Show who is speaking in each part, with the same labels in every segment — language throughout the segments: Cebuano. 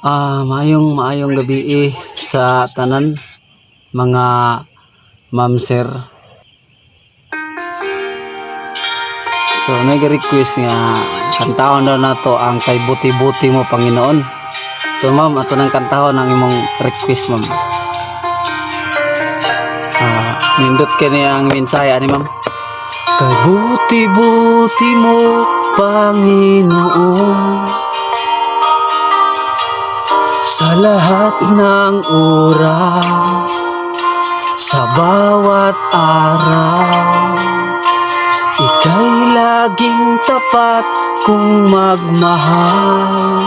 Speaker 1: Maayong maayong gabi sa tanan, mga ma'am, sir. So nag-request nga kantahon daw nato ang "Kay Buti-Buti Mo Panginoon". Ito, ma'am, ato nang kantahon ang imong request, ma'am. Nindot kini ang mensahe ani, ma'am. Kay buti-buti mo, Panginoon, sa lahat ng oras, sa bawat araw, ika'y laging tapat kung magmahal.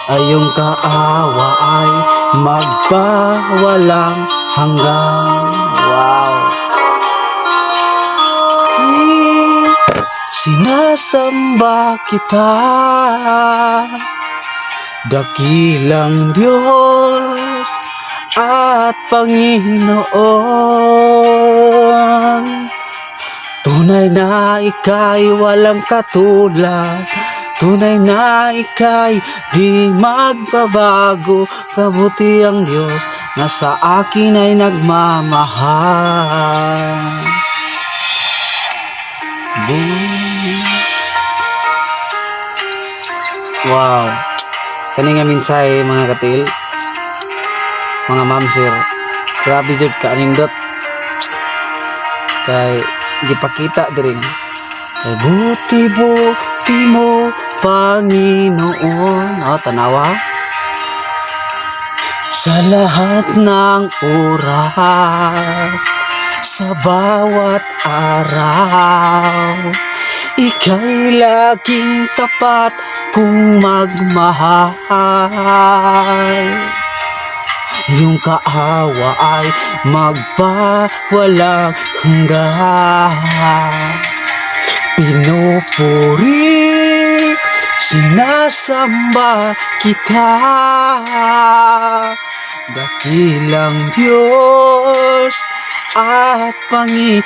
Speaker 1: Ang iyong kaawa ay magpawalang hanggan. Wow! Sinasamba kita, dakilang Diyos at Panginoon. Tunay na ika'y walang katulad, tunay na ika'y di magbabago. Kabuti ang Diyos na sa akin ay nagmamahal. Boom. Wow. Kani nga mensahe, mga katil, mga ma'am, sir. Grabe jud ka anindot. Kay gipakita diri kay buti-buti mo, Panginoon. Oh, tanawa. Sa lahat ng oras, sa bawat araw, ika'y laging tapat kung magmahal. Iyong kaawa ay magpawalang hanggan. Pinupuri, sinasamba kita, dakilang Diyos at Panginoon.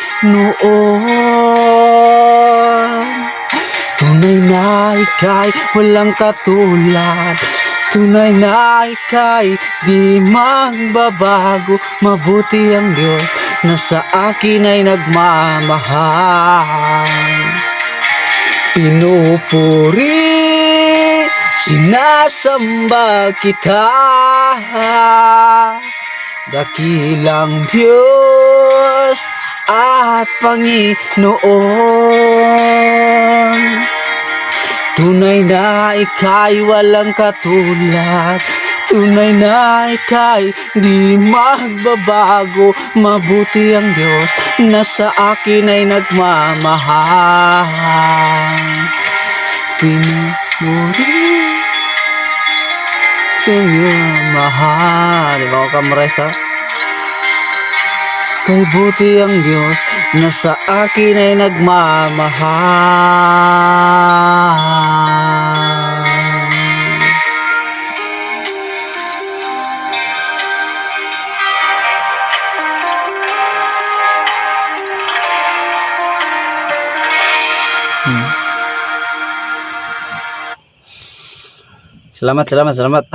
Speaker 1: Tunay na ika'y walang katulad, tunay na ika'y di magbabago. Mabuti ang Diyos na sa akin ay nagmamahal. Pinupuri, sinasamba kita, dakilang Diyos at Panginoon. Tunay na ika'y walang katulad, tunay na ika'y di magbabago. Mabuti ang Diyos na sa akin ay nagmamahal. Pinupuri, mahal. Di ba ako kamresa? Kay buti ang Diyos na sa akin ay nagmamahal. Salamat, salamat, salamat.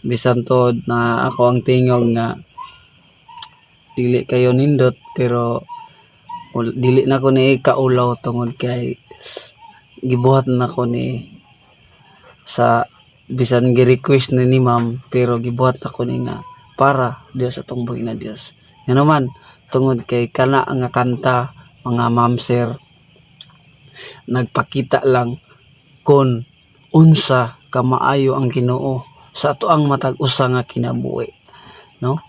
Speaker 1: Bisan tuod na ako ang tingog nga dili kayo nindot, pero dili na ko ni kaulaw tungod kay gibuhat na ko ni sa bisan gi-request ni ma'am, pero gibuhat na ko ni nga para Dios atong buhi na Dios. Ngano man, tungod kay kana nga kanta, mga ma'am, sir, nagpakita lang kon unsa kamaayo ang Ginoo sa ato ang matag usa nga kinabuhi, no?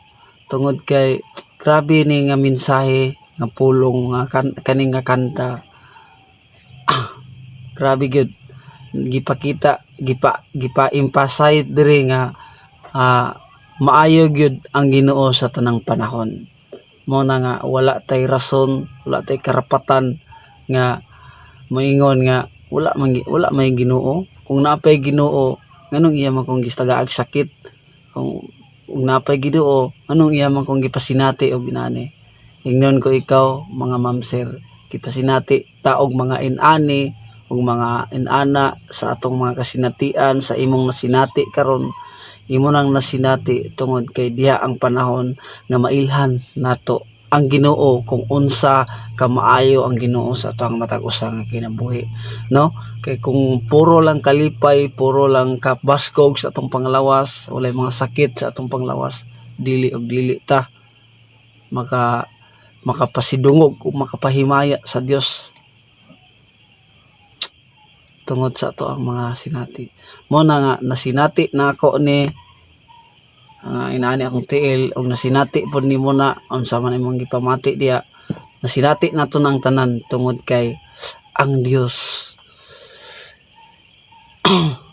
Speaker 1: Tungod kay grabe ni nga mensahe nga pulong nga kani nga kanta, grabe gyud gipakita, gipa emphasize diri nga maayo gyud ang Ginoo sa tanang panahon. Mo na nga wala tay rason, wala tay karapatan nga moingon nga wala may Ginoo. Kung naa pay Ginoo, nganong iya man kong gistagaag sakit? Kung naa pay Ginoo, nganong iya man kong gipasinati og inani? Ingnon ko ikaw, mga ma'am, sir, gipasinati ta og mga inani. Ug mga inana sa atong mga kasinatian, sa imong nasinati karon, imo nang nasinati tungod kay diha ang panahon nga mailhan nato ang Ginoo kung unsa kamaayo ang Ginoo sa atong matag usa nga kinabuhi, no? Kay kung puro lang kalipay, puro lang kabaskog sa atong panglawas, walay mga sakit sa atong panglawas, dili og dili ta makapasidungog o makapahimaya sa Dios tungod sa ato ang mga sinati. Mo na nga nasinati na ako ni inaani akong tiil og nasinati pod nimo na unsa man imong gipamati diha. Nasinati nato ng tanan tungod kay ang Dios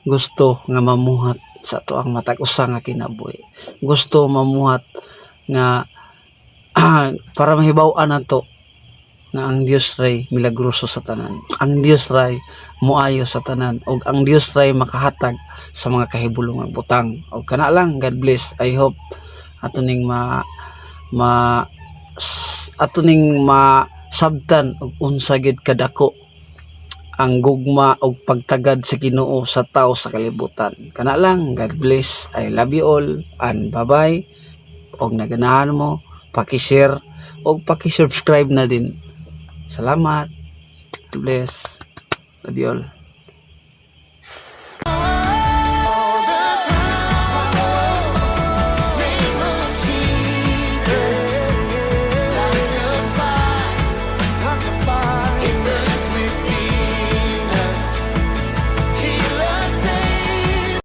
Speaker 1: gusto nga mamuhat sa ato ang matag usa nga kinabuhi, gusto mamuhat nga para mahibaw-an nato nga ang Dios ray milagroso sa tanan, ang Dios ray moayo sa tanan, ug ang Dios ray makahatag sa mga kahibulong butang. Og kana lang. God bless. I hope ato ning masabtan og unsa gyud kadako ang gugma og pagtagad sa Ginoo sa tao sa kalibutan. Kana lang. God bless. I love you all and bye bye. Og naganahan mo, paki-share og paki-subscribe na din. Salamat. God bless. Love you all.